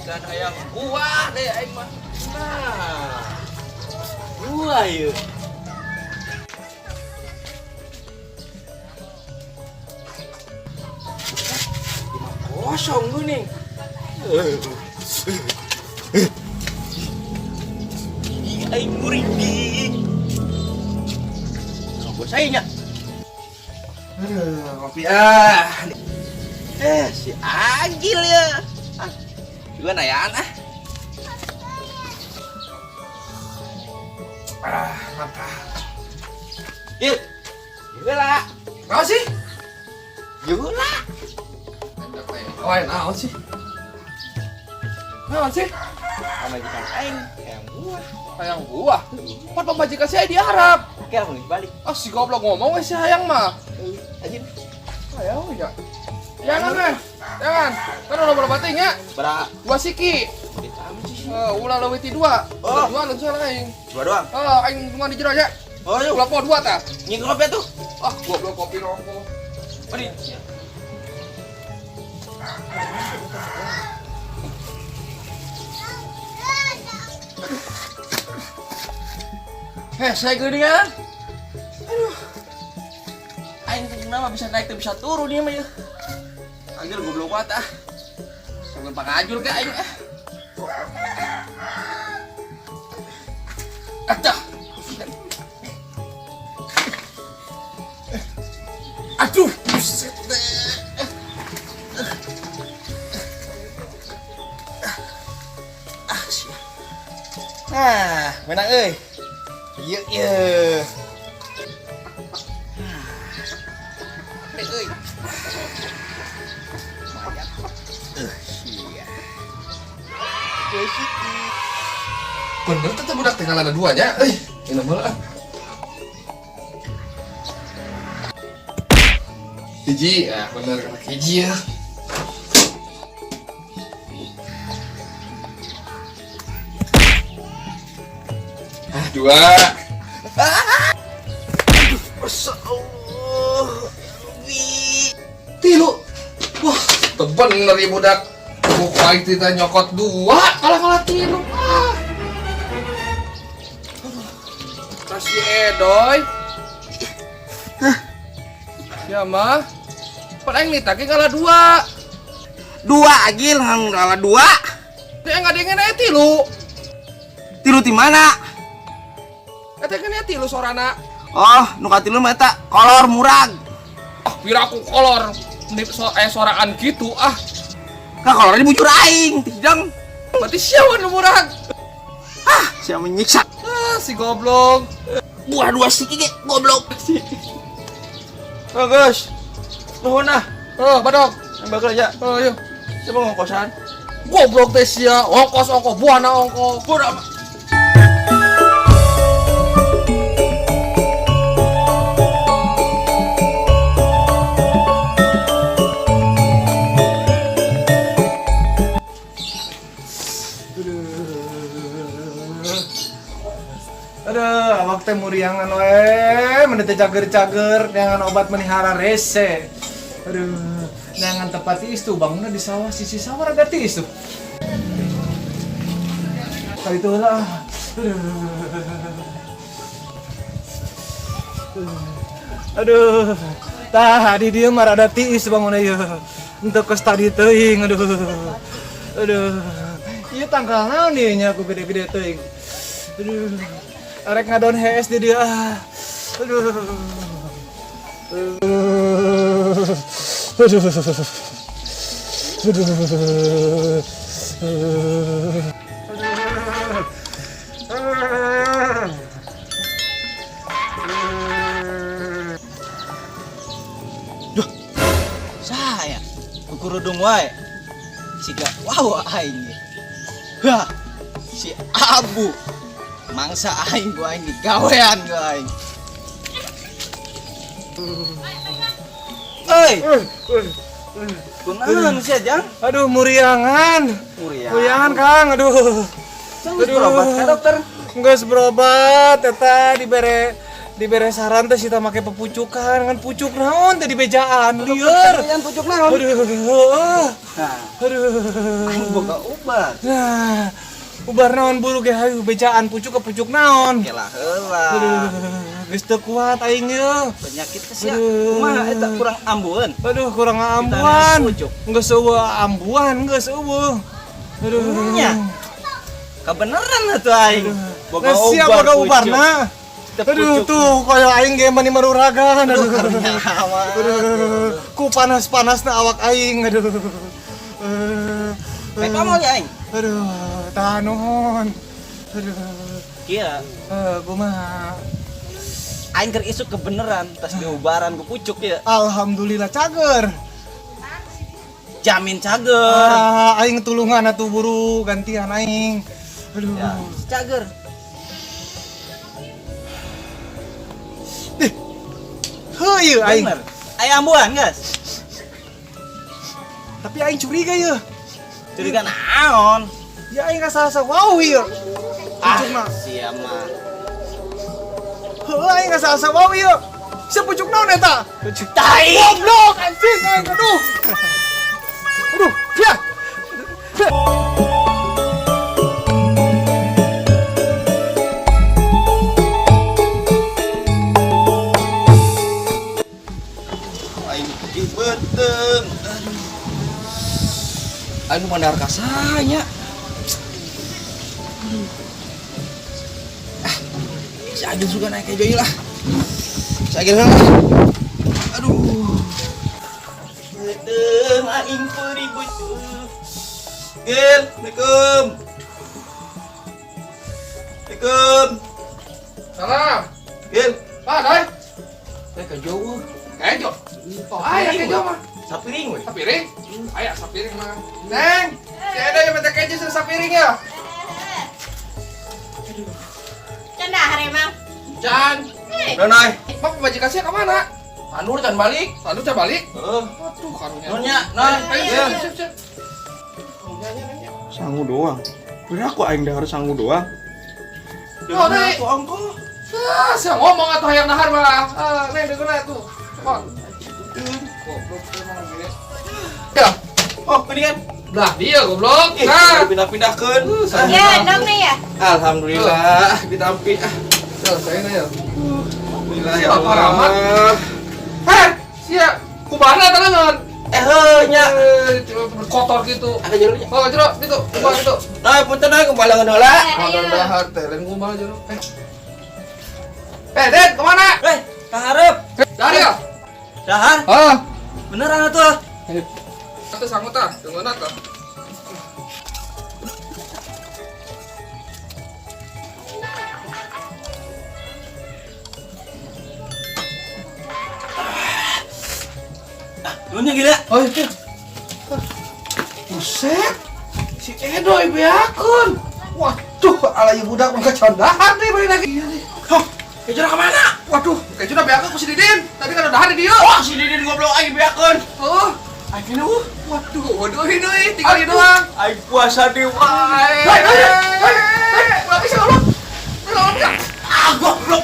Pamajikan hayang buah deh aing mah. Nah. Buah ieu. Kosong geuning. Ih, aing muringking. Bos aing nya. Aduh, kopi ah. Eh, si Agil ya. Ah, juga nayaan ah. Ah, mantap. Gil. Gila. Naon sih? Gila. Oh, naon sih? Naon sih? Pamajikan aing hayang buah. Hayang buah. Pan pamajikan saya di Arab. Kayak mau balik. Ah, si goblok ngomong we si hayang mah. Anjir. Hayang ya. Jangan deh. Jangan. Kan udah berapa ya? Bara Dua siki. Eh, ulah leuwih ti dua. Oh. Dua langsung aing. Dua doang. Oh, aing cuma di jero ya. Oh, yuk. Ulah po dua tah. Ngin kopi tuh. Ah, goblok kopi rokok. Mari. Heh, saya geuning ah. Aduh. Aing teh kenapa bisa naik tuh bisa turun ieu mah ya. Agil goblok banget ah. Sampai pangajul ke aing ah. Aduh. Aduh, buset deh. Ah, sia. Nah, menang euy. Ieu ieu. Nih euy. Lumayan. Sia. Bener teh budak teh ngalana dua nya. Euy, ini mah ah. Hiji, ah bener kata hiji ya. Ah, dua. Aduh, Masya Allah. Wi. Tilu. Wah, teu bener ieu budak. Buku aing teh nyokot dua, kalah-kalah tilu. Ah. Kasih edoy. Ya mah. Pan aing nitah kalah dua. Dua agil hang kalah dua. Teh ngadengen aya tilu. Tilu di mana? Eta kan aya tilu sorana. Oh, nu katilu mah eta kolor murag. Ah, pira aku kolor. Ini so, soraan gitu ah. Ka kolornya bujur aing, tidang. Berarti siapa nu murag? Ah, siapa menyiksa. Ah, si goblok. Buah dua siki ge, goblok. Bagus. Nuhun ah. Oh, badok. Bakal aja. Oh, yuk. Coba ngongkosan. Goblok teh sia, ongkos ongkos buahna ongkos. Bodoh amat. Aduh, awak teh muriangan we, meni teh cager-cager, neangan obat meni hararese. Aduh, neangan tempat tiis tuh, bangunnya di sawah, sisi sawah rada tiis tuh. Kali itu lah. Aduh. Aduh, tah di dieu mah rada tiis bangunna ieu. Untuk kos tadi teuing, aduh. Aduh. Ieu tangkal naon ieu nya aku gede-gede teuing. Aduh. Arek ngadon hees di dia. Aduh. Aduh. Aduh. Aduh. Duh. Saya kukurudung wae. Siga wow aing. Hah. Si Abu. Mangsa aing gua aing digawean gua aing. Euy. Kunaon sia, Jang? Aduh, muriangan. Muriangan. Muriangan, Kang. Aduh. Geus berobat ka dokter? Geus berobat eta dibere Dibere saran teh sita make pepucukan ngan pucuk naon teh di bejaan lieur. Yang pucuk naon? Aduh. Nah, Aduh. aing boga ubar. Nah, ubar naon buru ge hayu bejaan pucuk ke pucuk naon. Kela heula. Aduh, geus teu kuat aing ye. Penyakit teh sia. Aduh. Kumaha eta kurang ambuan? Aduh, kurang ambuan. Pucuk. Geus eueuh ambuan, geus eueuh. Aduh. Nya. Kebenaran atuh aing. Boga Geus siap ubar boga pucuk. ubarna. Teu Aduh pucuk. tuh koyo aing ge mani maruragan. Aduh. Karunya amat. Aduh, ku panas-panasna awak aing. Aduh. Baik pamol ya aing. Aduh, tahan nuhun. Aduh. Kieu Kumaha? aing keur isuk kebenaran tas diubaran ku pucuk ya. Alhamdulillah cager. Jamin cager. Ah, aing tulungan atuh buru gantian aing. Aduh. Ya, cager. Ih. Heuh ieu aing. Bener. Aya ambuan, guys. Tapi aing curiga ieu. Curiga naon? Ya aing asa-asa wow ieu. Pucukna. Ah, sia mah. Heuh aing asa-asa wow ieu. Sia pucuk naon eta? Pucuk tai. Goblok anjing aing aduh. Aduh, ya. Aing ih beuteung. Aduh. Aing mandar kasanya. Aduh. Ah, si Agil juga naik kejo lah. Si Agil lah. Aduh. Beuteung aing peurih beuteung. Gil, Assalamualaikum. Assalamualaikum. Salam. Gil, Ah, dai. Eh, kejo. Kejo. Oh, aya kejo mah. Sapiring we. Sapiring? Aya sapiring mah. Neng, si Edo yang minta kejo sudah sapiring ya? Can dahar emang. Can. Nonai. Mak pemajikan saya kemana? Tanur can balik. Tanur can balik? Heeh. Aduh, karunya. Nonnya, non. Ayo, siap, siap, siap. Sangu doang. Berapa aing dahar sangu doang? Oh, Nek. Aku ongkoh. Ah, saya ngomong atuh hayang dahar mah. Ah, Neng deungeun atuh. Cepot. Goblok emang gini. Ya. Oh, ini kan. Lah, dia goblok. Eh, Nah. pindah-pindahkeun. Ya, dong nih ya. Alhamdulillah ditampi. Ah, Selesai nih ya. Alhamdulillah ya Siapa amat? Allah. Heh, sia. Kubana tangan. Eh, heuh nya. Kotor gitu. Ada jeruknya. Oh, jeruk itu, kubah itu. Nah, punten euy kumbalangan heula. Modal dahar teh, lain kubah jeruk. Eh. Eh, Den, kemana? Eh, kaharep. Dahar ya? Dahar. Ah. Beneran atuh. Atuh sangut tah, dengeuna tah. Nuhun gila. Oh iya. Buset. Si Edo ibu akun. Waduh, ala ibu budak mah kecondahan nih balik lagi. Iya nih. Hah, kejora kemana? Waduh, kejora beakeun ku si Didin. Tadi kan udah hari dia. Wah, si Didin goblok aing beakeun. Oh, Aing kene uh. waduh, waduh ini tinggal di doang. Aing puasa di wae. Hei, hei, hei, hei, ulah bisa goblok. Ulah bisa. Ah, goblok.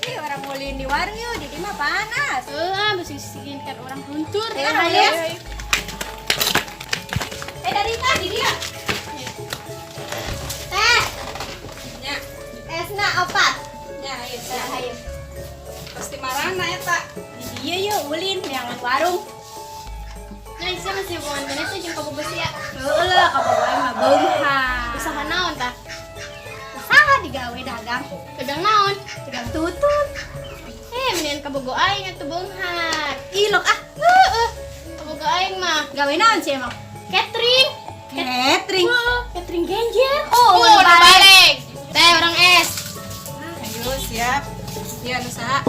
Ih, orang ulin di warung yuk, di mah panas. Heeh, mesti kan orang luntur. Ya, ayo. Eh, dari tadi dia. Teh. Ya, Esna opat. ya, ayo, Nah, siap. ayo. Pasti marana eta. Di dia yuk ulin neangan warung. Nah, sia masih hubungan gini tuh jeung kabogoh sia. Heueuh lah kabogoh mah beunghar. Usaha naon tah? Usaha digawe dagang, Dagang naon? dagang tutut. Eh, mendingan kabogoh aing atuh beunghar. Ilok ah, Heeh. Kabogoh aing mah gawe naon sih emang? catering. Catering. Heeh, catering genjer. Oh, udah balik. balik. Teh orang es. Ayo, siap. Ya, nu saha?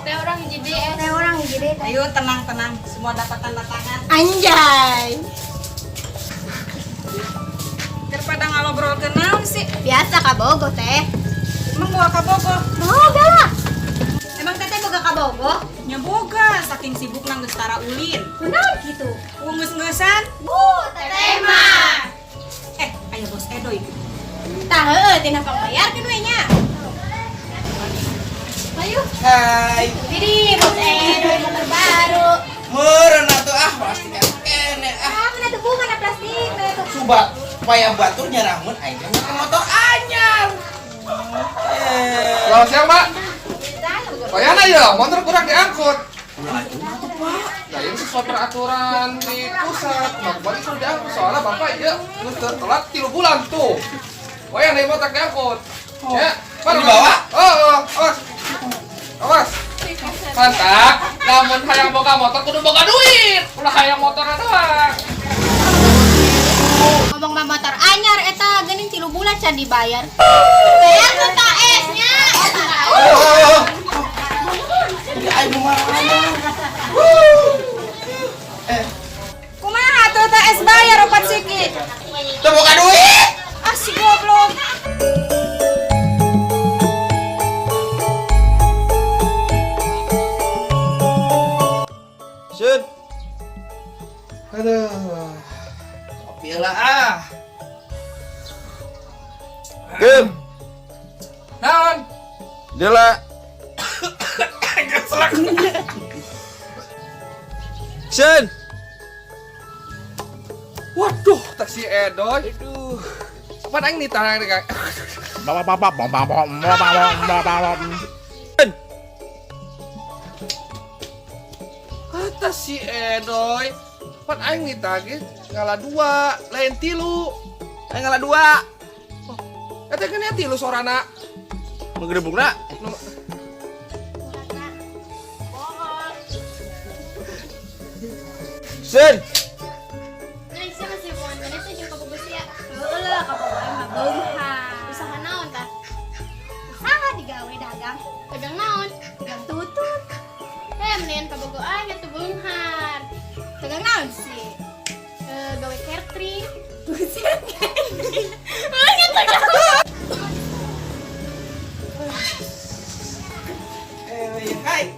Teh orang hiji deui es. Teh orang hiji deui teh. Ayo, tenang, tenang. Semua dapat tanda tangan. Anjay. Keur pada ngalobrolkeun naon sih? Biasa kabogoh teh. Emang bawa kabogoh? Boga lah. Bogo? Nya boga saking sibuk nang geus tara ulin. Kunaon kitu? Geus-geusan. Teteh mah. Aya bos Edoy. Tah heueuh tina pangbayarkeun we nya. Ayo. Hai. Jadi bos Edoy motor baru. Meureun atuh ah plastik kene ah. Ah, mana tuh bunga na plastik, mana tuh. Coba supaya batur nyaramun aing teh make motor anyar. Selamat siang, Pak. Bayana ya, motor kurang diangkut. Nah, ini sesuai peraturan di pusat. Nah, berarti sudah diangkut soalnya bapak ya terus telat 3 bulan tuh. Wah, yang motor diangkut. Ya, Pak, Dibawa? Oh, awas. Awas. Mantap. Namun hayang boga motor kudu boga duit. Ulah hayang motor doang. Ngomong mah motor anyar eta geuning 3 bulan can dibayar. Bayar ku TS nya. Jadi aing mah anyar. Kumaha tuh TS bayar 4 siki? Teu boga duit. Ah si goblok. Sun. Aduh. Kopi lah ah. Gem. Naon? Dela. Sun. Waduh, taksi Edoy. Aduh. Kapan aing nih tangan kang? Sun. Kata si Edoy. Pan aing nih tagih ngala 2, lain 3. Aing ngala 2. Oh, eta kan 3 sorana. Nu gerebugna. Sun. Nah, sia masih hubungan mana tuh jeung kabogoh sia? Heueuh lah kabogoh mah beunghar. Usaha naon tah? Usaha digawe dagang. Dagang naon? Dagang tutut. Mendingan kabogoh aing atuh beunghar. Dagang naon sih? Gawe catering. Buset. Hai.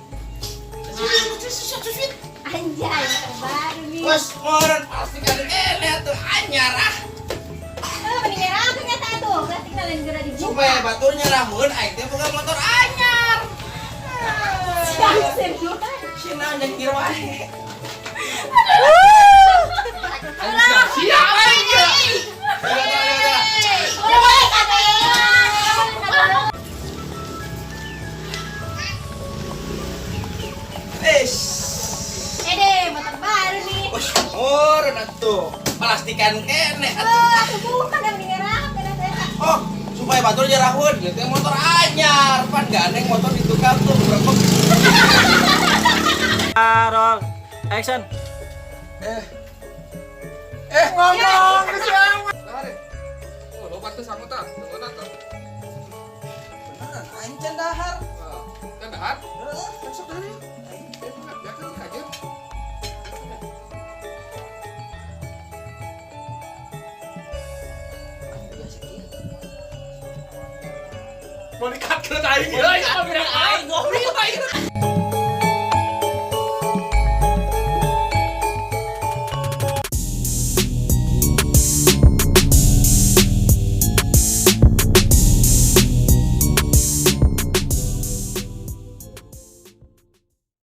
Anjay, motor baru nih. Bos, moron pasti kan kene atuh anyar ah. Mendingan aku nyata tuh. Plastik lain geura dibuka. Supaya batur nyaramun aing teh boga motor anyar. Siang serius. Si naon jeung kieu wae. Siap aing ya. Udah boleh kata. Ede, motor baru nih. Bos, moron atuh. Plastikan kene atuh. Aku bukan yang mendingan aku kena. Oh, supaya batur nyarahun gitu motor anyar. Pan gandeng motor di tukang tuh berapa? Roll action. Ngomong ke siapa? Oh, loba tuh sangu tah. Tunggu tah. Beneran aing can dahar. Can dahar? Heeh. Sok dahar ya. Ya kan kajian. Mau dikat ke aing. Ya, ya, bilang aing goblok aing.